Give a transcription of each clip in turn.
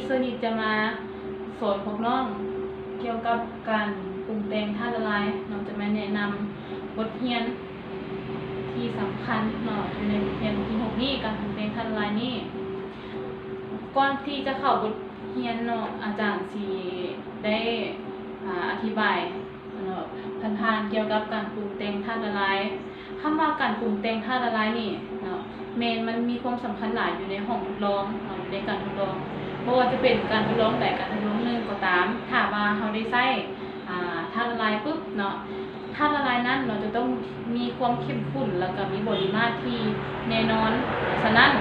ເທື່ອນີ້ຈະມາສອນພວກນ້ອງກ່ຽວກັບການປຸງແຕ່ງທາດລະລາຍເນາະ, ຈະມາແນະນຳບົດຮຽນທີ່ສຳຄັນເນາະ ຢູ່ໃນບົດຮຽນທີຫົກນີ້ ການປຸງແຕ່ງທາດລະລາຍນີ້. ກ່ອນທີ່ຈະເຂົ້າບົດຮຽນເນາະ ອາຈານຊິໄດ້ ອາ ອະທິບາຍ ເນາະ ຜ່ານໆ ກ່ຽວກັບການປຸງແຕ່ງທາດລະລາຍ. ຄຳວ່າການປຸງແຕ່ງທາດລະລາຍນີ້ເນາະ ແມ່ນມັນມີຄວາມສຳຄັນຫຼາຍຢູ່ໃນຫ້ອງທົດລອງເນາະ ຢູ່ໃນການທົດລອງ ບໍ່ວ່າຈະເປັນການທົດລອງໃດ ການທົດລອງໜຶ່ງກໍຕາມ, ຖ້າວ່າເຮົາໄດ້ໃຊ້ ອາ ທາດລະລາຍປຶບເນາະ ທາດລະລາຍນັ້ນເນາະ ຈະຕ້ອງມີຄວາມເຂັ້ມຂຸ້ນ ແລ້ວກໍມີບໍລິມາດທີ່ແນ່ນອນ. ສະນັ້ນ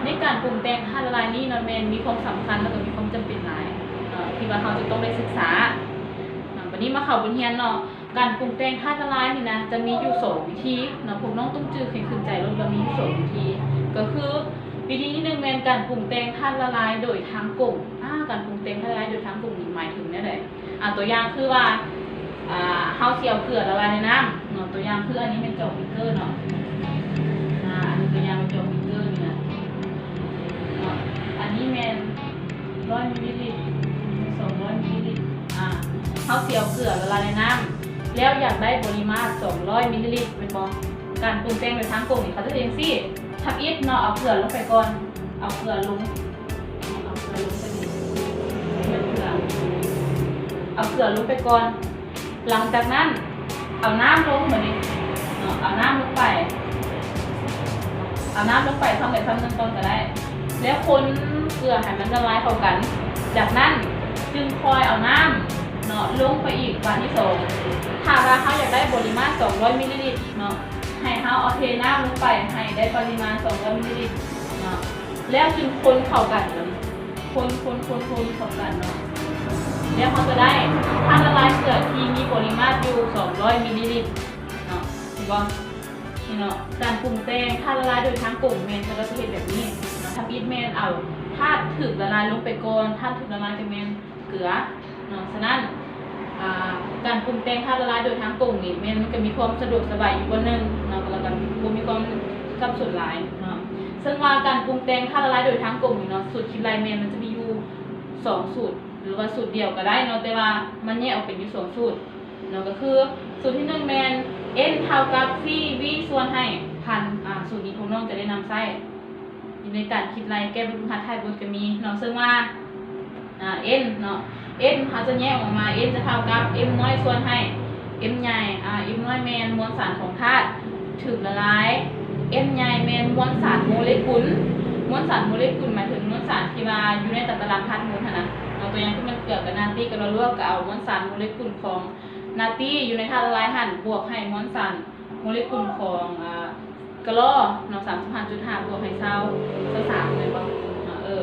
ໃນການປຸງແຕ່ງທາດລະລາຍນີ້ເນາະ ແມ່ນມີຄວາມສຳຄັນ ແລ້ວກໍມີຄວາມຈຳເປັນຫຼາຍເນາະ ທີ່ວ່າເຮົາຈະຕ້ອງໄດ້ສຶກສາ. ອາ ບັດນີ້ມາເຂົ້າບົດຮຽນເນາະ. ການປຸງແຕ່ງທາດລະລາຍນີ້ນະ ຈະມີຢູ່ສອງວິທີເນາະ, ພວກນ້ອງຕ້ອງຈື່ໃຫ້ຂຶ້ນໃຈໂລດວ່າມີຢູ່ສອງວິທີ ກໍຄື ວິທີທີໜຶ່ງແມ່ນການປຸງແຕ່ງທາດລະລາຍໂດຍທາງກົງ. ອາ ການປຸງແຕ່ງທາດລະລາຍໂດຍທາງກົງນີ້ໝາຍເຖິງແນວໃດ? ອາ ຕົວຢ່າງຄືວ່າ ອາ ເຮົາຊິເອົາເກືອລະລາຍໃນນ້ຳເນາະ, ຕົວຢ່າງຄືອັນນີ້ແມ່ນຈອກບິກເກີເນາະ, ອາ ອັນນີ້ຕົວຢ່າງແມ່ນຈອກບິກເກີນີ້ນະເນາະ, ອັນນີ້ແມ່ນຮ້ອຍມິນລີລິດ ສອງຮ້ອຍມິນລີລິດ. ອາ ເຮົາຊິເອົາເກືອລະລາຍໃນນ້ຳ ແລ້ວຢາກໄດ້ປະລິມານສອງຮ້ອຍມິນລີລິດ ແມ່ນບໍ່? ການປຸງແຕ່ງໂດຍທາງກົງນີ້ ເຂົາຈະເຮັດຈັ່ງຊີ້. ທຳອິດເນາະ ເອົາເກືອລົງໄປກ່ອນ, ເອົາເກືອລົງ ເອົາເກືອລົງໄປນີ້ ເອົາເກືອ ເອົາເກືອລົງໄປກ່ອນ. ຫຼັງຈາກນັ້ນ ເອົານ້ຳລົງ ບາດນີ້ເນາະ ເອົານ້ຳລົງໄປ ເອົານ້ຳລົງໄປຊ່ຳໃດຊ່ຳໜຶ່ງກ່ອນກໍໄດ້ ແລ້ວຄົນເກືອໃຫ້ມັນລະລາຍເຂົ້າກັນ. ຈາກນັ້ນຈຶ່ງຄ່ອຍເອົານ້ຳເນາະ ລົງໄປອີກບາດທີສອງ. ຖ້າວ່າເຮົາຢາກໄດ້ປະລິມານສອງຮ້ອຍມິນລີລິດເນາະ ໃຫ້ເຮົາເອົາເທນ້ຳລົງໄປໃຫ້ໄດ້ປະລິມານສອງຮ້ອຍມິນລີລິດເນາະ ແລ້ວຈຶ່ງຄົນເຂົ້າກັນ ຄົນ ຄົນ ຄົນ ຄົນເຂົ້າກັນເນາະ ແລ້ວເຮົາຈະໄດ້ທາດລະລາຍເກືອທີ່ມີປະລິມານຢູ່ສອງຮ້ອຍມິນລີລິດເນາະ. ເຫັນບໍ່? ນີ້ເນາະ ການປຸງແຕ່ງທາດລະລາຍໂດຍທາງກົງແມ່ນເຂົາເຈົ້າຈະເຮັດແບບນີ້ເນາະ. ທຳອິດແມ່ນເອົາທາດຖືກລະລາຍລົງໄປກ່ອນ, ທາດຖືກລະລາຍຈະແມ່ນ ເກືອເນາະ. ສະນັ້ນ ອາ ການປຸງແຕ່ງທາດລະລາຍໂດຍທາງກົງນີ້ ແມ່ນມັນກໍມີຄວາມສະດວກສະບາຍອີກບ່ອນໜຶ່ງເນາະ ແລ້ວກໍບໍ່ມີຄວາມສັບສົນຫຼາຍເນາະ. ເຊິ່ງວ່າການປຸງແຕ່ງທາດລະລາຍໂດຍທາງກົງນີ້ເນາະ ສູດຄິດໄລ່ແມ່ນມັນຈະມີຢູ່ສອງສູດ ຫຼືວ່າສູດດຽວກໍໄດ້ເນາະ ແຕ່ວ່າມັນແຍກອອກເປັນຢູ່ສອງສູດເນາະ ກໍຄືສູດທີໜຶ່ງແມ່ນ N ເທົ່າກັບ C V ສ່ວນໃຫ້ ພັນ. ອາ ສູດນີ້ພວກນ້ອງຈະໄດ້ນຳໃຊ້ ຢູ່ໃນການຄິດໄລ່ແກ້ແບບຝຶກຫັດທ້າຍບົດກໍມີເນາະ ເຊິ່ງວ່າ ອາ N ເນາະ N ເຮົາຈະແຍກອອກມາ N ຈະເທົ່າກັບ M ນ້ອຍສ່ວນໃຫ້ M ໃຫຍ່ ອາ M ນ້ອຍແມ່ນມວນສານຂອງທາດຖືກລະລາຍ M ໃຫຍ່ແມ່ນມວນສານໂມເລກຸນ. ມວນສານໂມເລກຸນໝາຍເຖິງມວນສານທີ່ວ່າຢູ່ໃນຕາຕະລາງທາດມົນຫັ້ນນະເນາະ ຕົວຢ່າງຄືມັນເກືອກັບນາຕີກັບຫຼໍ່ລວກ ກໍເອົາມວນສານໂມເລກຸນຂອງນາຕີຢູ່ໃນທາດລະລາຍຫັ້ນ ບວກໃຫ້ມວນສານ ໂມເລກຸນຂອງ ອາ ກະລໍເນາະ ສາມສິບຫ້າຈຸດຫ້າ ບວກໃຫ້ຊາວ ຊາວສາມ ແມ່ນບໍ່? ເອີ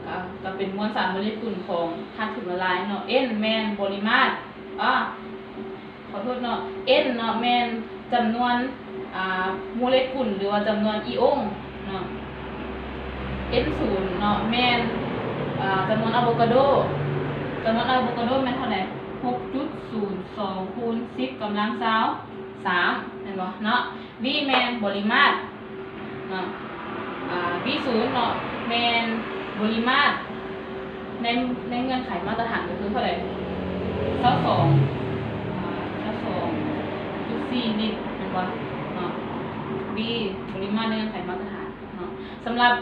ກະ ກະເປັນມວນສານໂມເລກຸນຂອງທາດຖືກລະລາຍເນາະ. N ແມ່ນປະລິມານ ອາ ຂໍໂທດເນາະ N ເນາະ ແມ່ນຈຳນວນ ອາ ໂມເລກຸນ ຫຼືວ່າຈຳນວນອີອົງເນາະ. N ສູນເນາະ ແມ່ນ ອາ ຈຳນວນອາໂວກາໂດ ຈຳນວນອາໂວກາໂດແມ່ນເທົ່າໃດ? ຫົກຈຸດສູນສອງ ຄູນ ສິບ ກຳລັງ ຊາວສາມ ແມ່ນບໍ່ເນາະ? V ແມ່ນປະລິມານເນາະ ອາ V ສູນເນາະ ແມ່ນປະລິມານໃນ ໃນເງື່ອນໄຂມາດຕະຖານກໍຄືເທົ່າໃດ? ຊາວສອງ ອາ ຊາວສອງຈຸດສີ່ລິດ ແມ່ນບໍ່ເນາະ? V ປະລິມານໃນເງື່ອນໄຂມາດຕະຖານເນາະ. ສຳລັບ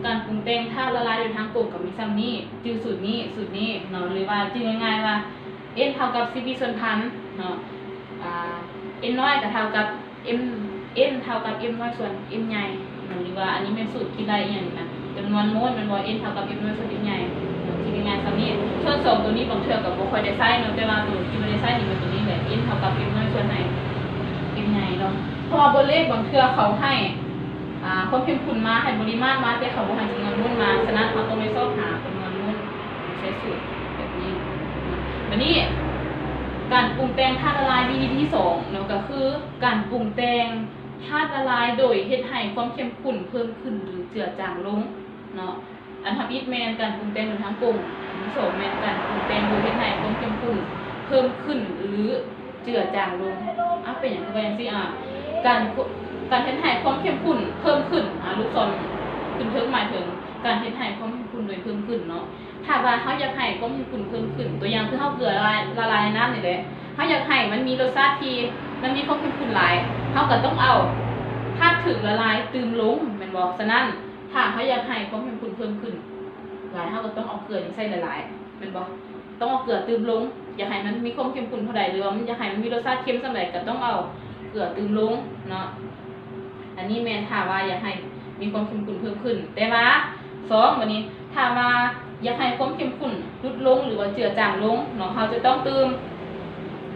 ການປຸງແຕ່ງທາດລະລາຍໂດຍທາງກົງກໍມີຊ່ຳນີ້ ຈື່ສູດນີ້ ສູດນີ້ເນາະ ຫຼືວ່າຈື່ງ່າຍໆວ່າ N ເທົ່າກັບ C V ສ່ວນພັນເນາະ ອາ N ນ້ອຍກໍເທົ່າກັບ M N ເທົ່າກັບ M ນ້ອຍສ່ວນ M ໃຫຍ່ເນາະ ຫຼືວ່າອັນນີ້ແມ່ນສູດຄິດໄລ່ອີ່ຫຍັງນີ້ນະ ຈຳນວນໂມນແມ່ນບໍ່? N ເທົ່າກັບ M ນ້ອຍສ່ວນ M ໃຫຍ່ເນາະ ຄິດງ່າຍໆຊ່ຳນີ້. ສ່ວນສອງໂຕນີ້ບາງເທື່ອກໍບໍ່ຄ່ອຍໄດ້ໃຊ້ເນາະ ແຕ່ວ່າໂຕທີ່ບໍ່ໄດ້ໃຊ້ນີ້ແມ່ນໂຕນີ້ແຫຼະ N ເທົ່າກັບ M ນ້ອຍສ່ວນໃຫ້ M ໃຫຍ່ເນາະ ເພາະວ່າບົດເລກບາງເທື່ອເຂົາໃຫ້ ອາ ຄວາມເຂັ້ມຂຸ້ນມາ ໃຫ້ປະລິມານມາ ແຕ່ເຂົາບໍ່ໃຫ້ຈຳນວນໂມນມາ ສະນັ້ນເຮົາຕ້ອງໄດ້ຊອກຫາຈຳນວນໂມນ ໃຊ້ສູດແບບນີ້. ບາດນີ້ ການປຸງແຕ່ງທາດລະລາຍວິທີທີສອງເນາະ ກໍຄືການປຸງແຕ່ງທາດລະລາຍໂດຍເຮັດໃຫ້ຄວາມເຂັ້ມຂຸ້ນເພີ່ມຂຶ້ນ ຫຼື ເຈືອຈາງລົງເນາະ. ອັນທຳອິດແມ່ນການປຸງແຕ່ງໂດຍທາງກົງ, ອັນທີສອງແມ່ນການປຸງແຕ່ງໂດຍເຮັດໃຫ້ຄວາມເຂັ້ມຂຸ້ນເພີ່ມຂຶ້ນ ຫຼື ເຈືອຈາງລົງ. ອາ ເປັນຫຍັງຄືວ່າຈັ່ງຊີ້? ອາ ການ ການເຮັດໃຫ້ຄວາມເຂັ້ມຂຸ້ນເພີ່ມຂຶ້ນ ອາ ລູກສອນຂຶ້ນເທິງໝາຍເຖິງການເຮັດໃຫ້ຄວາມເຂັ້ມຂຸ້ນໂດຍເພີ່ມຂຶ້ນເນາະ. ຖ້າວ່າເຮົາຢາກໃຫ້ຄວາມເຂັ້ມຂຸ້ນເພີ່ມຂຶ້ນ ຕົວຢ່າງຄືເຮົາເກືອລະລາຍ ລະລາຍໃນນ້ຳນີ້ແຫຼະ ເຮົາຢາກໃຫ້ມັນມີລົດຊາດທີ່ມັນມີຄວາມເຂັ້ມຂຸ້ນຫຼາຍ ເຮົາກໍຕ້ອງເອົາທາດຖືກລະລາຍຕື່ມລົງ ແມ່ນບໍ່? ສະນັ້ນ ຖ້າເຮົາຢາກໃຫ້ຄວາມເຂັ້ມຂຸ້ນເພີ່ມຂຶ້ນຫຼາຍ ເຮົາກໍຕ້ອງເອົາເກືອນີ້ໃສ່ຫຼາຍໆ ແມ່ນບໍ່? ຕ້ອງເອົາເກືອຕື່ມລົງ ຢາກໃຫ້ມັນມີຄວາມເຂັ້ມຂຸ້ນເທົ່າໃດ ຫຼືວ່າມັນຢາກໃຫ້ມັນມີລົດຊາດເຄັມສ່ຳໃດ ກໍຕ້ອງເອົາເກືອຕື່ມລົງເນາະ. ອັນນີ້ແມ່ນຖ້າວ່າຢາກໃຫ້ມີຄວາມເຂັ້ມຂຸ້ນເພີ່ມຂຶ້ນ. ແຕ່ວ່າ ສອງ ບັດນີ້ ຖ້າວ່າຢາກໃຫ້ຄວາມເຂັ້ມຂຸ້ນຫຼຸດລົງ ຫຼືວ່າເຈືອຈາງລົງເນາະ ເຮົາຈະຕ້ອງຕື່ມ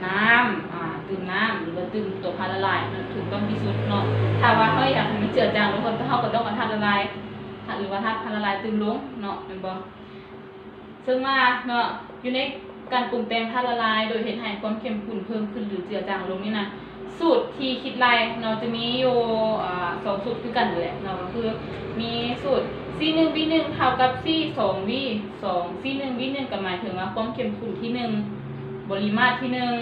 ນ້ຳ ອາ ຕື່ມນ້ຳ ຫຼືວ່າຕື່ມຕົວພາລາລາຍ ມັນຖືກຕ້ອງທີ່ສຸດເນາະ. ຖ້າວ່າເຮົາຢາກໃຫ້ມັນເຈືອຈາງລົງ ເຮົາກໍຕ້ອງເອົາທາດລະລາຍ ຫຼືວ່າທາດພາລາລາຍຕື່ມລົງເນາະ ແມ່ນບໍ່? ເຊິ່ງວ່າເນາະ ຢູ່ໃນການປຸງແຕ່ງທາດລະລາຍໂດຍເຮັດໃຫ້ຄວາມເຂັ້ມຂຸ້ນເພີ່ມຂຶ້ນ ຫຼື ເຈືອຈາງລົງນີ້ນະ ສູດທີ່ຄິດໄລ່ເນາະ ຈະມີຢູ່ ອາ ສອງສູດຄືກັນແຫຼະເນາະ ກໍຄືມີສູດ ຊີໜຶ່ງບີໜຶ່ງ ເທົ່າກັບ ຊີສອງບີສອງ ຊີໜຶ່ງບີໜຶ່ງ ກໍໝາຍເຖິງວ່າຄວາມເຂັ້ມຂຸ້ນທີໜຶ່ງ ບໍລິມາດທີໜຶ່ງ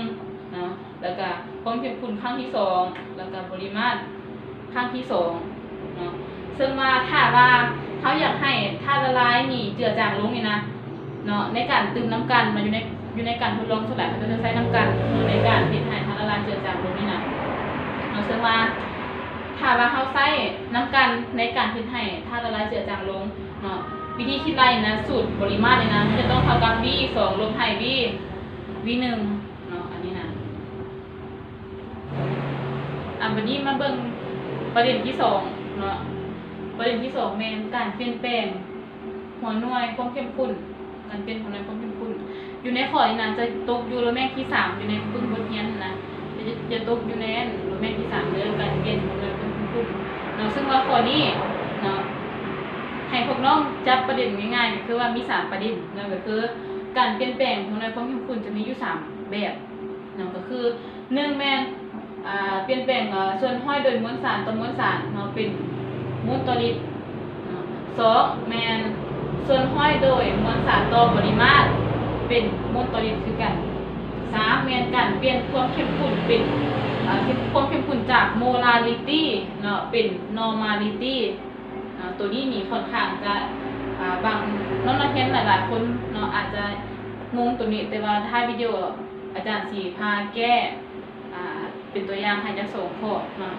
ເນາະ ແລ້ວກະຄວາມເຂັ້ມຂຸ້ນຄັ້ງທີສອງ ແລ້ວກະບໍລິມາດຄັ້ງທີສອງເນາະ. ເຊິ່ງວ່າຖ້າວ່າເຮົາຢາກໃຫ້ທາດລະລາຍນີ້ເຈືອຈາງລົງນີ້ນະເນາະ ໃນການຕື່ມນ້ຳກັນເນາະ ຢູ່ໃນ ຢູ່ໃນການທົດລອງສ່ວນຫຼາຍເຂົາເຈົ້າຈະໃຊ້ນ້ຳກັນເນາະ ໃນການເຮັດໃຫ້ທາດລະລາຍເຈືອຈາງລົງນີ້ນະເນາະ. ເຊິ່ງວ່າຖ້າວ່າເຮົາໃຊ້ນ້ຳກັນໃນການເຮັດໃຫ້ທາດລະລາຍເຈືອຈາງລົງເນາະ ວິທີຄິດໄລ່ນະ ສູດບໍລິມາດນີ້ນະ ມັນຈະຕ້ອງເທົ່າກັບ ບີສອງ ລົບໃຫ້ ບີໜຶ່ງເນາະ ອັນນີ້ນະ. ອາ ບັດນີ້ມາເບິ່ງປະເດັນທີສອງເນາະ ປະເດັນທີສອງແມ່ນການປ່ຽນແປງຫົວໜ່ວຍຄວາມເຂັ້ມຂຸ້ນ ການປ່ຽນຫົວໜ່ວຍຄວາມເຂັ້ມຂຸ້ນ ຢູ່ໃນຂໍ້ນີ້ນະ ຈະຕົກຢູ່ໂລແມັກທີສາມ ຢູ່ໃນປຶ້ມບົດຮຽນນະ ຈະ ຈະຕົກຢູ່ໃນອັນໂລແມັກທີສາມເດີ ການປ່ຽນຫົວໜ່ວຍຄວາມເຂັ້ມຂຸ້ນເນາະ. ເຊິ່ງວ່າຂໍ້ນີ້ເນາະ ໃຫ້ພວກນ້ອງຈັບປະເດັນງ່າຍໆ ກໍຄືວ່າມີສາມປະເດັນເນາະ ກໍຄືການປ່ຽນແປງຫົວໜ່ວຍຄວາມເຂັ້ມຂຸ້ນຈະມີຢູ່ສາມແບບເນາະ ກໍຄື ໜຶ່ງແມ່ນ ອາ ປ່ຽນແປງ ອາ ສ່ວນຮ້ອຍໂດຍມວນສານຕໍ່ມວນສານເນາະ ເປັນໂມນຕໍ່ລິດເນາະ. ສອງແມ່ນສ່ວນຮ້ອຍໂດຍມວນສານຕໍ່ປະລິມານ ເປັນໂມນຕໍ່ລິດຄືກັນ. ສາມແມ່ນການປ່ຽນຄວາມເຂັ້ມຂຸ້ນເປັນ ອາ ຄວາມເຂັ້ມຂຸ້ນຈາກໂມລາລິຕີເນາະ ເປັນນໍມາລິຕີເນາະ. ໂຕນີ້ນີ້ຂ້ອນຂ້າງຈະ ອາ ບາງ ນ້ອງນັກຮຽນຫຼາຍໆຄົນເນາະ ອາດຈະງົງໂຕນີ້ ແຕ່ວ່າທ້າຍວິດີໂອອາຈານຊິພາແກ້ ອາ ເປັນຕົວຢ່າງໃຫ້ຈັກສອງຂໍ້ເນາະ.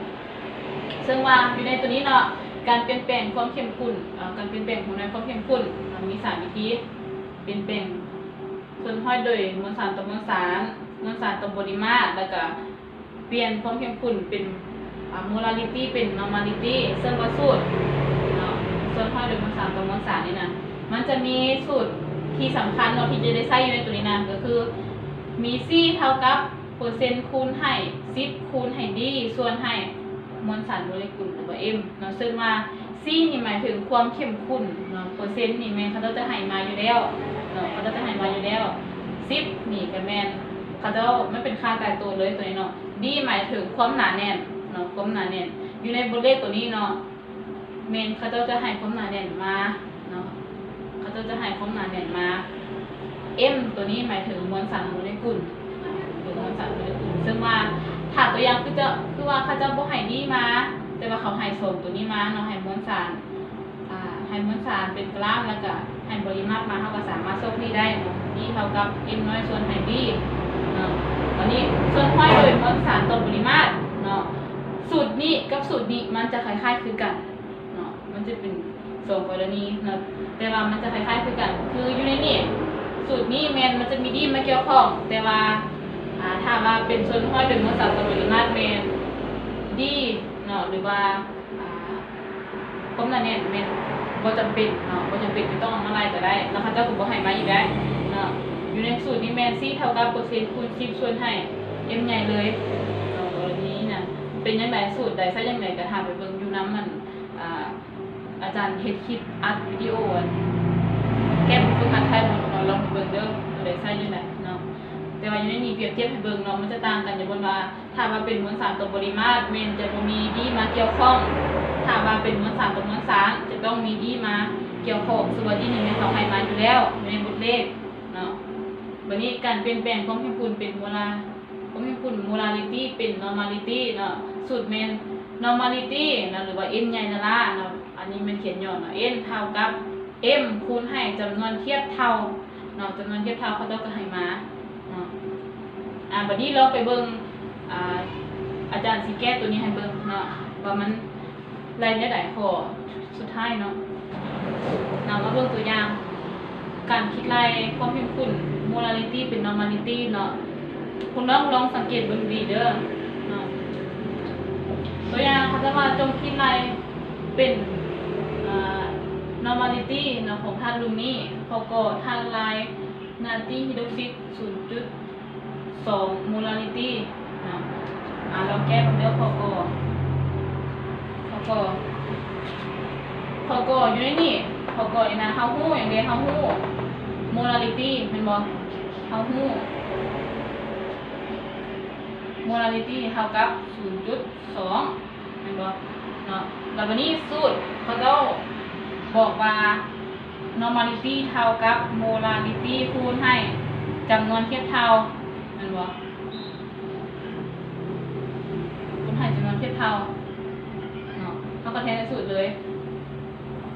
ເຊິ່ງວ່າຢູ່ໃນຕົວນີ້ເນາະ ການປ່ຽນແປງຄວາມເຂັ້ມຂຸ້ນ ເອີ ການປ່ຽນແປງຫົວໜ່ວຍຄວາມເຂັ້ມຂຸ້ນ ມັນມີສາມວິທີ ປ່ຽນແປງສ່ວນຮ້ອຍໂດຍມວນສານຕໍ່ມວນສານ, ມວນສານຕໍ່ປະລິມານ ແລ້ວກະປ່ຽນຄວາມເຂັ້ມຂຸ້ນເປັນ ອາ ໂມລາລິຕີເປັນນໍມາລິຕີ. ເຊິ່ງວ່າສູດເນາະ ສ່ວນຮ້ອຍໂດຍມວນສານຕໍ່ມວນສານນີ້ນະ ມັນຈະມີສູດທີ່ສຳຄັນເນາະ ທີ່ຈະໄດ້ໃຊ້ຢູ່ໃນຕົວນີ້ນະ ກໍຄືມີ ຊີ ເທົ່າກັບ ເປີເຊັນຄູນໃຫ້ສິບຄູນໃຫ້ ດີ ສ່ວນໃຫ້ມວນສານໂມເລກຸນ ຫຼືວ່າ ເອັມ ເນາະ. ເຊິ່ງວ່າ ຊີ ນີ້ໝາຍເຖິງຄວາມເຂັ້ມຂຸ້ນເນາະ ເປີເຊັນນີ້ແມ່ນເຂົາເຈົ້າຈະໃຫ້ມາຢູ່ແລ້ວເນາະ ເຂົາເຈົ້າຈະໃຫ້ມາຢູ່ແລ້ວ. ສິບ ນີ້ກໍແມ່ນເຂົາເຈົ້າ ມັນເປັນຄ່າຕາຍຕົວເລີຍຕົວນີ້ເນາະ. ດີ ໝາຍເຖິງຄວາມໜາແໜ້ນເນາະ ຄວາມໜາແໜ້ນ. ຢູ່ໃນບົດເລກຕົວນີ້ເນາະ ແມ່ນເຂົາເຈົ້າຈະໃຫ້ຄວາມໜາແໜ້ນມາເນາະ ເຂົາເຈົ້າຈະໃຫ້ຄວາມໜາແໜ້ນມາ. ເອັມ ຕົວນີ້ໝາຍເຖິງມວນສານໂມເລກຸນ ເປັນມວນສານໂມເລກຸນ. ເຊິ່ງວ່າຖ້າຕົວຢ່າງຄືຈະ ຄືວ່າເຂົາເຈົ້າບໍ່ໃຫ້ດີມາ ແຕ່ວ່າເຂົາໃຫ້ສອງຕົວນີ້ມາເນາະ ໃຫ້ມວນສານ ອາ ໃຫ້ມວນສານເປັນກຣາມ ແລ້ວກະໃຫ້ປະລິມາດມາ ເຮົາກໍສາມາດຊອກດີໄດ້ເນາະ ດີເທົ່າກັບເອັມນ້ອຍສ່ວນໃຫ້ດີເນາະ. ບັດນີ້ສ່ວນຮ້ອຍໂດຍມວນສານຕໍ່ປະລິມາດເນາະ ສູດນີ້ກັບສູດນີ້ມັນຈະຄ້າຍໆຄືກັນ ເນາະ ມັນຈະເປັນສອງກໍລະນີເນາະ ແຕ່ວ່າມັນຈະຄ້າຍໆຄືກັນ ຄືຢູ່ໃນນີ້ ສູດນີ້ແມ່ນມັນຈະມີດີມາກ່ຽວຂ້ອງ ແຕ່ວ່າ ອາ ຖ້າວ່າເປັນສ່ວນຮ້ອຍໂດຍມວນສານຕໍ່ປະລິມາດແມ່ນດີເນາະ ຫຼືວ່າ ອາ ຄວາມໜາແໜ້ນແມ່ນບໍ່ຈຳເປັນເນາະ ບໍ່ຈຳເປັນຈະຕ້ອງເອົາມາໄລ່ກໍໄດ້ ແລ້ວເຂົາເຈົ້າກໍບໍ່ໃຫ້ມາອີກໄດ້ເນາະ. ຢູ່ໃນສູດນີ້ແມ່ນ ຊີ ເທົ່າກັບເປີເຊັນຄູນສິບ ສ່ວນໃຫ້ເອັມໃຫຍ່ເລີຍເນາະ. ກໍລະນີນະ ເປັນຈັ່ງໃດ ສູດໃດໃຊ້ຈັ່ງໃດ ກໍຖ້າໄປເບິ່ງຢູ່ນຳ ອັນ ອາ ອາຈານເຮັດຄລິບອັດວິດີໂອ ອັນ ແກ້ບົດຝຶກຫັດທ້າຍບົດ ລອງໄປເບິ່ງເດີ ໂຕໃດໃຊ້ຈັ່ງໃດເນາະ. ແຕ່ວ່າຢູ່ໃນນີ້ປຽບທຽບໃຫ້ເບິ່ງເນາະ ມັນຈະຕ່າງກັນຢູ່ບ່ອນວ່າ ຖ້າວ່າເປັນມວນສານຕໍ່ປະລິມາດ ແມ່ນຈະບໍ່ມີດີມາກ່ຽວຂ້ອງ ຖ້າວ່າເປັນມວນສານຕໍ່ມວນສານ ຈະຕ້ອງມີດີມາກ່ຽວຂ້ອງ. ສະເໝີທີ່ນີ້ແມ່ນເຂົາໃຫ້ມາຢູ່ແລ້ວ ຢູ່ໃນບົດເລກເນາະ. ບັດນີ້ການປ່ຽນແປງຄວາມເຂັ້ມຂຸ້ນເປັນໂມລາ ຄວາມເຂັ້ມຂຸ້ນ ໂມລາລິຕີ ເປັນນໍມາລິຕີເນາະ. ສູດແມ່ນນໍມາລິຕີເນາະ ຫຼືວ່າເອັນໃຫຍ່ລະລາເນາະ ອັນນີ້ແມ່ນຂຽນຫຍໍ້ເນາະ ເອັນເທົ່າກັບ M ຄູນໃຫ້ຈຳນວນທຽບເທົ່າເນາະ, ຈຳນວນທຽບເທົ່າເຂົາເຈົ້າກໍໃຫ້ມາເນາະ. ອາ ບາດນີ້ລອງໄປເບິ່ງ ອາ ອາຈານຊິແກ້ຕົວນີ້ໃຫ້ເບິ່ງເນາະ ວ່າມັນໄລ່ແນວໃດ. ຂໍ້ສຸດທ້າຍເນາະ ນຳມາເບິ່ງຕົວຢ່າງ ການຄິດໄລ່ຄວາມເຂັ້ມຂຸ້ນ molarity ເປັນ normality ເນາະ. ພວກນ້ອງລອງສັງເກດເບິ່ງດີເດີເນາະ. ຕົວຢ່າງ ເຂົາຈະວ່າຈົ່ງຄິດໄລ່ເປັນ ອາ normality ເນາະ ຂອງທາດລຸ່ມນີ້. ຂໍ້ ກ ທາດລາຍນາຕີຮີໂດຣຊິດ ສູນຈຸດສອງ molarity ເນາະ. ອາ ລອງແກ້ເບິ່ງເດີ ຂໍ້ ກ ຂໍ້ ກ ຂໍ້ ກ ຢູ່ໃນນີ້. ຂໍ້ ກ ນີ້ນະ ເຮົາຮູ້ຫຍັງເດ? ເຮົາຮູ້ molarity ແມ່ນບໍ່? ເຮົາຮູ້ molarity ເທົ່າກັບສູນຈຸດສອງ ແມ່ນບໍ່ເນາະ? ແລ້ວບາດນີ້ສູດເຂົາເຈົ້າບອກວ່າ normality ເທົ່າກັບ molarity ຄູນໃຫ້ຈຳນວນທຽບເທົ່າ ແມ່ນບໍ່? ຄູນໃຫ້ຈຳນວນທຽບເທົ່າເນາະ. ເຮົາກໍແທນໃນສູດເລີຍ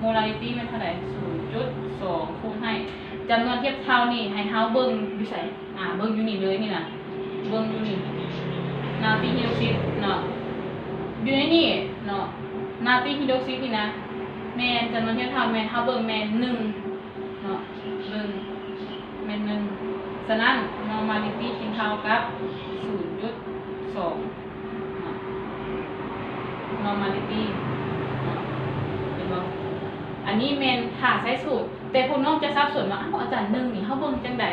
molarity ແມ່ນເທົ່າໃດ? ສູນຈຸດສອງ ຄູນໃຫ້ຈຳນວນທຽບເທົ່ານີ້ ໃຫ້ເຮົາເບິ່ງຢູ່ໃສ? ອາ ເບິ່ງຢູ່ນີ້ເລີຍນີ້ນະ ເບິ່ງຢູ່ນີ້ ນາຕີຮີໂດຣຊິດເນາະ ຢູ່ໃນນີ້ເນາະ. ນາຕີຮີໂດຣຊິດນີ້ນະ ແມ່ນຈຳນວນທຽບເທົ່າ ແມ່ນ ເຮົາເບິ່ງແມ່ນໜຶ່ງເນາະ ເບິ່ງແມ່ນໜຶ່ງ. ສະນັ້ນ normality ຈຶ່ງເທົ່າກັບສູນຈຸດສອງເນາະ normality ເນາະ. ເຫັນບໍ່? ອັນນີ້ແມ່ນຖ້າໃຊ້ສູດ ແຕ່ພວກນ້ອງຈະສັບສົນວ່າ ອ້າວ ອາຈານ ໜຶ່ງນີ້ເຮົາເບິ່ງຈັ່ງໃດ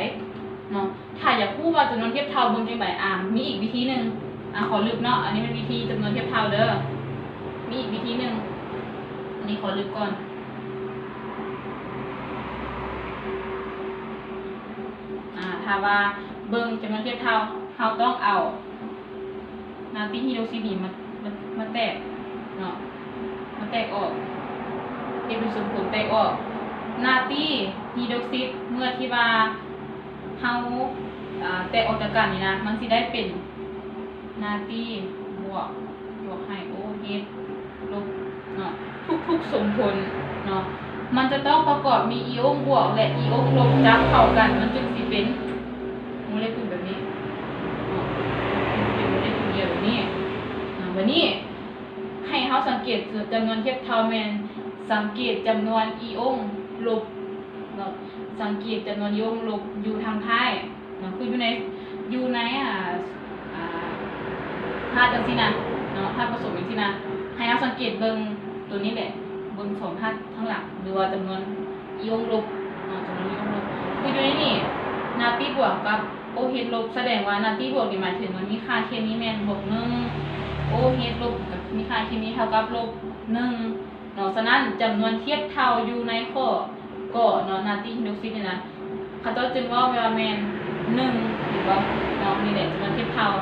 ເນາະ? ຖ້າຢາກຮູ້ວ່າຈຳນວນທຽບເທົ່າເບິ່ງຈັ່ງໃດ ອາ ມີອີກວິທີໜຶ່ງ ອາ ຂໍລຶບເນາະ. ອັນນີ້ແມ່ນວິທີຈຳນວນທຽບເທົ່າເດີ ມີອີກວິທີໜຶ່ງ. ອັນນີ້ຂໍລຶບກ່ອນ. ອາ ຖ້າວ່າເບິ່ງຈຳນວນທຽບເທົ່າ ເຮົາຕ້ອງເອົານາຕີຮີໂດຣຊິດນີ້ມາ ມາ ມາແຕກເນາະ ມາແຕກອອກ ເຮັດເປັນສົມຜົນແຕກອອກ. ນາຕີຮີໂດຣຊິດ ເມື່ອທີ່ວ່າ ເຮົາ ອາ ແຕກອອກຈາກກັນນີ້ນະ ມັນຊິໄດ້ເປັນນາຕີບວກ ບວກໃຫ້ໂອເອັດລົບເນາະ. ທຸກໆສົມຜົນເນາະ ມັນຈະຕ້ອງປະກອບມີອີອົງບວກ ແລະ ອີອົງລົບຈັບເຂົ້າກັນ ມັນຈຶ່ງຊິເປັນໂມເລກຸນແບບນີ້ເນາະ ເປັນໂມເລກຸນດຽວແບບນີ້ເນາະ. ບາດນີ້ໃຫ້ເຮົາສັງເກດຈຳນວນທຽບເທົ່າ ແມ່ນສັງເກດຈຳນວນອີອົງລົບເນາະ ສັງເກດຈຳນວນອີອົງລົບຢູ່ທາງທ້າຍ ເນາະ ຄືຢູ່ໃນ ຢູ່ໃນ ອາ ອາ ທາດຈັ່ງຊີ້ນະເນາະ ທາດປະສົມຈັ່ງຊີ້ນະ ໃຫ້ເຮົາສັງເກດເບິ່ງໂຕນີ້ແຫຼະ ເບິ່ງສອງທາດທາງຫຼັງ ຫຼືວ່າຈຳນວນອີອົງລົບເນາະ ຈຳນວນອີອົງລົບ ຄືຢູ່ໃນນີ້ ນາຕີບວກກັບໂອເອັດລົບ ສະແດງວ່ານາຕີບວກນີ້ໝາຍເຖິງວ່າມີຄ່າເຄມີແມ່ນບວກໜຶ່ງ ໂອເອັດລົບກໍມີຄ່າເຄມີເທົ່າກັບລົບໜຶ່ງ ເນາະ. ສະນັ້ນ ຈຳນວນທຽບເທົ່າຢູ່ໃນຂໍ້ ກໍເນາະ ນາຕີຮີໂດຣຊິດນີ້ນະ ເຂົາເຈົ້າຈຶ່ງເວົ້າໄປວ່າແມ່ນໜຶ່ງ ເຫັນບໍ່ເນາະ? ນີ້ແຫຼະຈຳນວນທຽບເທົ່າ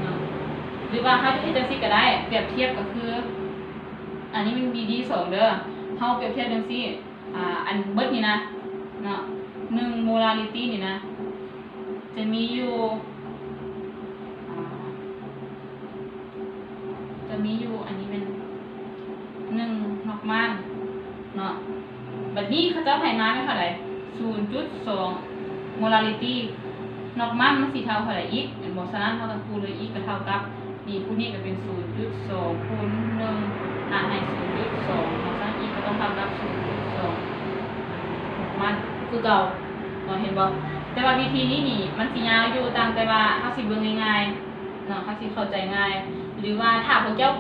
ເນາະ ຫຼືວ່າເຮົາຈະເຮັດຈັ່ງຊີ້ກໍໄດ້ ປຽບທຽບກໍຄື ອັນນີ້ມັນມີດີສອງເດີ ເຮົາປຽບທຽບຈັ່ງຊີ້ ອາ ອັນເບິດນີ້ນະເນາະ ໜຶ່ງໂມລາລິຕີນີ້ນະ ຈະມີຢູ່ ອາ ຈະມີຢູ່ ອັນນີ້ແມ່ນໜຶ່ງນອກມານເນາະ. ບັດນີ້ເຂົາເຈົ້າໃຫ້ມາແມ່ນເທົ່າໃດ? ສູນຈຸດສອງໂມລາລິຕີ. ນອກມານມັນຊິເທົ່າເທົ່າໃດອີກ ແມ່ນບໍ່? ສະນັ້ນເຮົາຕ້ອງຄູນດ້ວຍອີກກໍເທົ່າກັບ ນີ້ ຄູນນີ້ກໍເປັນສູນຈຸດສອງຄູນໜຶ່ງຫານໃຫ້ສູນຈຸດສອງເນາະ. ສະນັ້ນອີກກໍຕ້ອງເທົ່າກັບສູນຈຸດສອງນອກມານຄືເກົ່າເນາະ ເຫັນບໍ່? ແຕ່ວ່າວິທີນີ້ນີ້ມັນຊິຍາວຢູ່ ຕ່າງແຕ່ວ່າເຮົາຊິເບິ່ງງ່າຍໆ ເນາະ ເຮົາຊິເຂົ້າໃຈງ່າຍ ຫຼືວ່າຖ້າພວກເຈົ້າ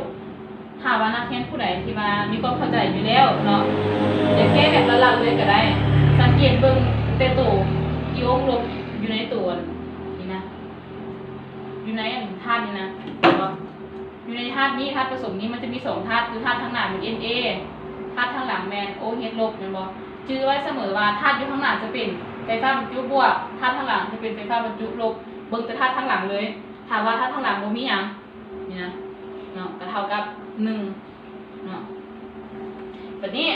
ຖ້າວ່ານັກຮຽນຜູ້ໃດທີ່ວ່າມີຄວາມເຂົ້າໃຈຢູ່ແລ້ວເນາະ ຢາກແກ້ແບບລັດໆເລີຍກໍໄດ້ ສັງເກດເບິ່ງແຕ່ໂຕອີອົງລົບຢູ່ໃນໂຕນີ້ນະ ຢູ່ໃນອັນທາດນີ້ນະ ເຫັນບໍ່? ຢູ່ໃນທາດນີ້ ທາດປະສົມນີ້ ມັນຈະມີສອງທາດ ຄືທາດທາງໜ້າແມ່ນເອັນເອ ທາດທາງຫຼັງແມ່ນໂອເອັດລົບ ແມ່ນບໍ່? ຈື່ໄວ້ສະເໝີວ່າທາດຢູ່ທາງໜ້າຈະເປັນໄຟຟ້າບັນຈຸບວກ ທາດທາງຫຼັງຈະເປັນໄຟຟ້າບັນຈຸລົບ ເບິ່ງແຕ່ທາດທາງຫຼັງເລີຍ ຖ້າວ່າທາດທາງຫຼັງບໍ່ມີຫຍັງ ນີ້ນະເນາະ ກໍເທົ່າກັບໜຶ່ງເນາະ. ບັດນີ້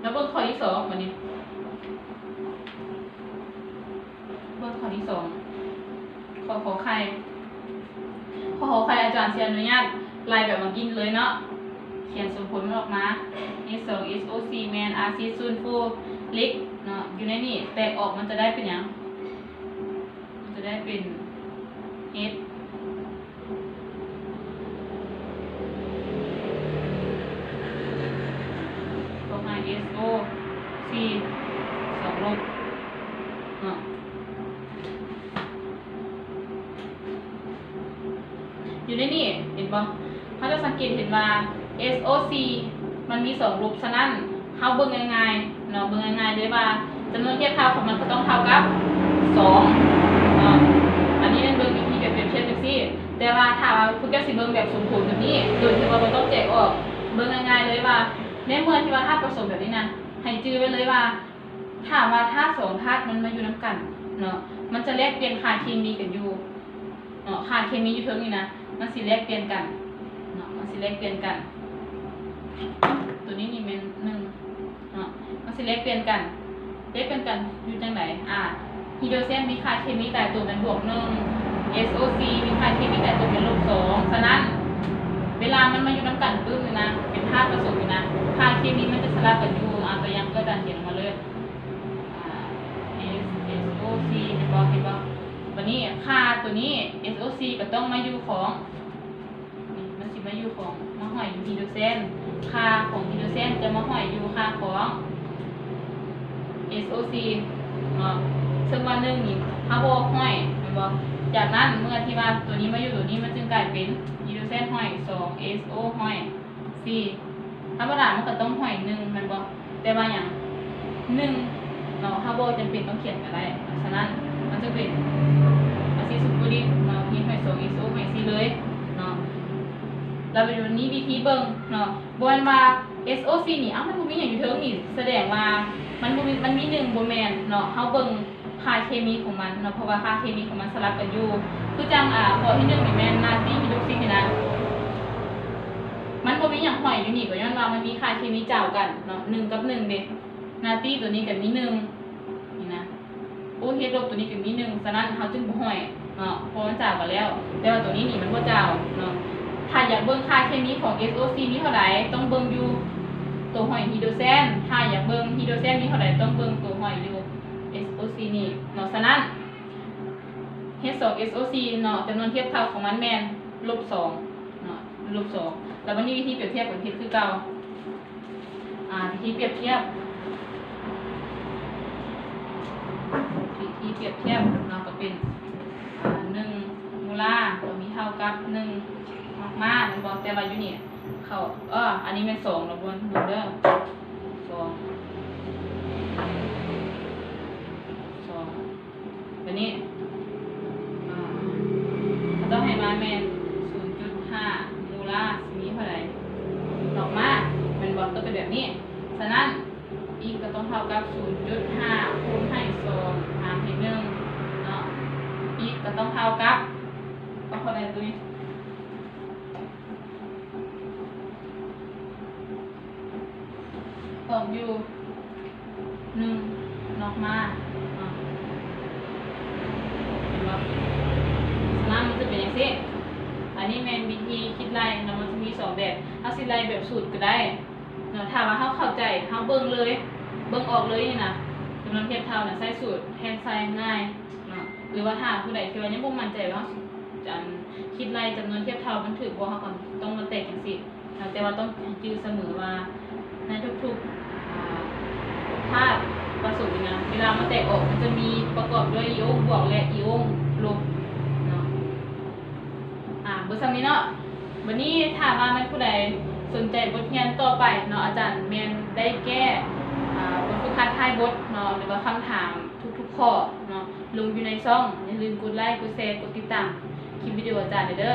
ມາເບິ່ງຂໍ້ທີສອງ ບັດນີ້ເບິ່ງຂໍ້ທີສອງ ຂໍ້ ຂໍໄຂ່ ຂໍ້ ຂໍໄຂ່ ອາຈານຊິອະນຸຍາດໄລ່ແບບມາກິນເລີຍເນາະ. ຂຽນສົມຜົນມັນອອກມາ ເອສສອງ ເອສໂອສີ່ ແມ່ນອາຊິດຊູນຟູຣິກເນາະ ຢູ່ໃນນີ້ແຕກອອກມັນຈະໄດ້ເປັນຫຍັງ? ມັນຈະໄດ້ເປັນ H ບວກ H ເອສໂອສີ່ ສອງລົບເນາະ. ຢູ່ໃນນີ້ເຫັນບໍ່? ເຮົາຈະສັງເກດເຫັນວ່າ ເອສໂອສີ່ ມັນມີສອງລົບ, ສະນັ້ນເຮົາເບິ່ງງ່າຍໆເນາະ ເບິ່ງງ່າຍໆເລີຍວ່າ ຈຳນວນທຽບເທົ່າຂອງມັນກໍຕ້ອງເທົ່າກັບສອງເນາະ. ອັນນີ້ແມ່ນເບິ່ງວິທີແບບປຽບທຽບຈັ່ງຊີ້, ແຕ່ວ່າຖ້າວ່າພວກເຈົ້າຊິເບິ່ງແບບສົມຜົນແບບນີ້ ໂດຍທີ່ວ່າບໍ່ຕ້ອງແຈກອອກ, ເບິ່ງງ່າຍໆເລີຍວ່າ ໃນເມື່ອທີ່ວ່າທາດປະສົມແບບນີ້ນະ ໃຫ້ຈື່ໄວ້ເລີຍວ່າ ຖ້າວ່າທາດສອງທາດມັນມາຢູ່ນຳກັນເນາະ ມັນຈະແລກປ່ຽນຄ່າເຄມີກັນຢູ່ເນາະ, ຄ່າເຄມີຢູ່ເທິງນີ້ນະ ມັນຊິແລກປ່ຽນກັນເນາະ ມັນຊິແລກປ່ຽນກັນ. ໂຕນີ້ນີ້ແມ່ນໜຶ່ງເນາະ ມັນຊິແລກປ່ຽນກັນ ແລກປ່ຽນກັນຢູ່ຈັ່ງໃດ? ອາ ຮີໂດຣເຊນມີຄ່າເຄມີຕາຍໂຕແມ່ນບວກໜຶ່ງ, ເອສໂອສີ່ ມີຄ່າເຄມີຕາຍໂຕແມ່ນລົບສອງ. ສະນັ້ນ ເວລາມັນມາຢູ່ນຳກັນປຶບນີ້ນະ ເປັນທາດປະສົມນີ້ນະ ຄ່າເຄມີມັນຈະສະຫຼັບກັນຢູ່. ອາ ຕົວຢ່າງເພື່ອອາຈານຂຽນອອກມາເລີຍ ອາ ເອສ ເອສໂອສີ່ ເຫັນບໍ່? ເຫັນບໍ່? ບາດນີ້ຄ່າໂຕນີ້ ເອສໂອສີ່ ກໍຕ້ອງມາຢູ່ຂອງ ນີ້ ມັນຊິມາຢູ່ຂອງ ມາຫ້ອຍຢູ່ຮີໂດຣເຊນ, ຄ່າຂອງຮີໂດຣເຊນຈະມາຫ້ອຍຢູ່ຄ່າຂອງ ເອສໂອສີ່ ເນາະ ເຊິ່ງວ່າໜຶ່ງນີ້ເຮົາບໍ່ຫ້ອຍແມ່ນບໍ່? ຈາກນັ້ນເມື່ອທີ່ວ່າໂຕນີ້ມາຢູ່ໂຕນີ້ ມັນຈຶ່ງກາຍເປັນຮີໂດຣເຊນຫ້ອຍສອງ ເອສໂອຫ້ອຍສີ່. ທຳມະດາມັນກໍຕ້ອງຫ້ອຍໜຶ່ງແມ່ນບໍ່? ແຕ່ວ່າຫຍັງ? ໜຶ່ງເນາະ ເຮົາບໍ່ຈຳເປັນຕ້ອງຂຽນກໍໄດ້. ສະນັ້ນມັນຈະເປັນອາຊິດຊູນຟູຣິກເນາະ ຮີດຫ້ອຍສອງ ເອສໂອຫ້ອຍສີ່ເລີຍເນາະ. ແລ້ວບັດນີ້ວິທີເບິ່ງເນາະ ບໍ່ແມ່ນວ່າ ເອສໂອສີ່ ນີ້ ເອົ້າ ມັນບໍ່ມີຫຍັງຢູ່ເທິງນີ້ ສະແດງວ່າມັນບໍ່ມີ ມັນມີໜຶ່ງ ບໍ່ແມ່ນເນາະ. ເຮົາເບິ່ງ ຄ່າເຄມີຂອງມັນເນາະ ເພາະວ່າຄ່າເຄມີຂອງມັນສະຫຼັບກັນຢູ່. ຄືຈັ່ງ ອາ ຂໍ້ທີໜຶ່ງນີ້ແມ່ນນາຕີຮີໂດຣຊິດນີ້ນະ ມັນບໍ່ມີຫຍັງຫ້ອຍຢູ່ນີ້ ກໍຍ້ອນວ່າມັນມີຄ່າເຄມີຈາວກັນເນາະ ໜຶ່ງກັບໜຶ່ງເດ້. ນາຕີໂຕນີ້ກໍມີໜຶ່ງນີ້ນະ ໂອເອດລົບໂຕນີ້ກໍມີໜຶ່ງ ສະນັ້ນເຮົາຈຶ່ງບໍ່ຫ້ອຍເນາະ ເພາະມັນຈາວກັນແລ້ວ. ແຕ່ວ່າໂຕນີ້ນີ້ມັນບໍ່ຈາວເນາະ. ຖ້າຢາກເບິ່ງຄ່າເຄມີຂອງ ເອສໂອສີ່ ມີເທົ່າໃດ ຕ້ອງເບິ່ງຢູ່ໂຕຫ້ອຍຮີໂດຣເຊນ. ຖ້າຢາກເບິ່ງຮີໂດຣເຊນມີເທົ່າໃດ ຕ້ອງເບິ່ງໂຕຫ້ອຍຢູ່ ເອສໂອສີ່ ນີ້ເນາະ. ສະນັ້ນ ເອສສອງ ເອສໂອສີ່ ເນາະ ຈຳນວນທຽບເທົ່າຂອງມັນແມ່ນລົບສອງເນາະ ລົບສອງ. ແລ້ວບັດນີ້ວິທີປຽບທຽບກໍເຮັດຄືເກົ່າ ອາ ວິທີປຽບທຽບ ວິທີປຽບທຽບເນາະ ກໍເປັນ ອາ ໜຶ່ງໂມລາ ກໍມີເທົ່າກັບໜຶ່ງມາກມາ ແມ່ນບໍ່? ແຕ່ວ່າຢູ່ນີ້ເຂົາ ເອີ ອັນນີ້ແມ່ນສອງເນາະ ບໍ່ ເບິ່ງເດີ ສອງ ສອງ. ບັດນີ້ ອາ ເຂົາເຈົ້າໃຫ້ມາແມ່ນສູນຈຸດຫ້າໂມລາ ຊິມີເທົ່າໃດ? ອອກມາແມ່ນບໍ່? ກໍເປັນແບບນີ້. ສະນັ້ນ ອີກກໍຕ້ອງເທົ່າກັບສູນຈຸດຫ້າຄູນໃຫ້ສອງຫານໃຫ້ໜຶ່ງເນາະ. ອີກກໍຕ້ອງເທົ່າກັບ ກໍເທົ່າໃດຕົວນີ້? ອອກຢູ່ໜຶ່ງອອກມາເນາະ ເຫັນບໍ່? ສະນັ້ນມັນຈະເປັນຈັ່ງຊີ້. ອັນນີ້ແມ່ນວິທີຄິດໄລ່ເນາະ ມັນຈະມີສອງແບບ. ເຮົາຊິໄລ່ແບບສູດກໍໄດ້ເນາະ ຖ້າວ່າເຮົາເຂົ້າໃຈ ເຮົາເບິ່ງເລີຍ ເບິ່ງອອກເລີຍນີ້ນະ ຈຳນວນທຽບເທົ່ານະ ໃຊ້ສູດແທນໃສ່ງ່າຍເນາະ. ຫຼືວ່າຖ້າຜູ້ໃດທີ່ວ່າຍັງບໍ່ໝັ້ນໃຈວ່າ ອັນ ຄິດໄລ່ຈຳນວນທຽບເທົ່າມັນຖືກບໍ່ ເຮົາກໍຕ້ອງມາແຕກຈັ່ງຊີ້ ແຕ່ວ່າຕ້ອງໃຫ້ຈື່ສະເໝີວ່າໃນທຸກໆ ອາ ທາດປະສົມນີ້ນະ ເວລາມາແຕກອອກ ມັນຈະມີປະກອບດ້ວຍອີໂອງບວກ ແລະ ອີໂອງລົບເນາະ. ອາ ເບິດສ່ຳນີ້ເນາະ. ບັດນີ້ຖ້າວ່າແມ່ນຜູ້ໃດສົນໃຈບົດຮຽນຕໍ່ໄປເນາະ ອາຈານແມ່ນໄດ້ແກ້ ອາ ບົດຝຶກຫັດທ້າຍບົດເນາະ ຫຼືວ່າຄຳຖາມທຸກໆຂໍ້ເນາະ ລົງຢູ່ໃນຊ່ອງ. ຢ່າລືມກົດໄລ້ ກົດແຊ ກົດຕິດຕາມຄລິບວິດີໂອອາຈານເດີ.